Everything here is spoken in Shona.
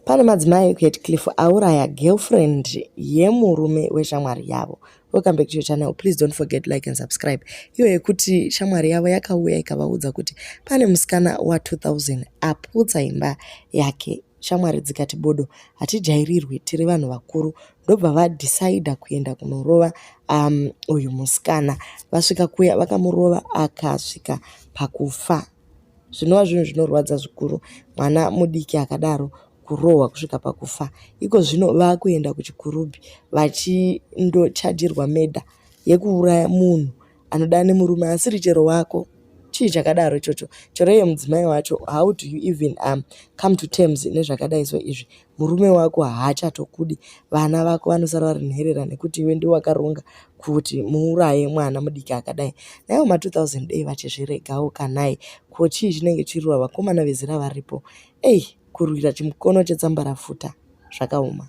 Pane madzimai ekuHatcliffe auraya girlfriend yemurume weshamwari yavo. Welcome back to your channel. Please don't forget like and subscribe. Iyo yekuti shamwari yavo yakauya ikavaudza kuti pane musikana wa2000 aputsa imba yake. Shamwari dzikati bodo hatijairirwi tiri vanhu vakuru ndobva vadhisaidha kuenda kunorova uyu musikana. Vasvika kuya vakamurova akasvika pakufa. Zvinova zvinhu zvinorwadza zvikuru mwana mudiki akadaro kurohwa kusvika pakufa. Iko zvino vakuenda kuchikurubhi vachindochajirwa medha yekuuraya munhu anoda nemurume asiri chero wako. Chii chakadaro ichocho? Chero iye mudzimai wacho how do you even come to terms nezvakadai so izvi? Murume wako haachatokudi, vana vako vanosara vari nherera nekuti iwe ndiwe wakaronga kuti muuraye mwana mudiki akadai. Naivo ma2000 dei vachizviregawo kanai. Ko chii chinenge chirura vakomana vezera varipo? Ei kurwira chimukono chetsambarafuta zvakaoma.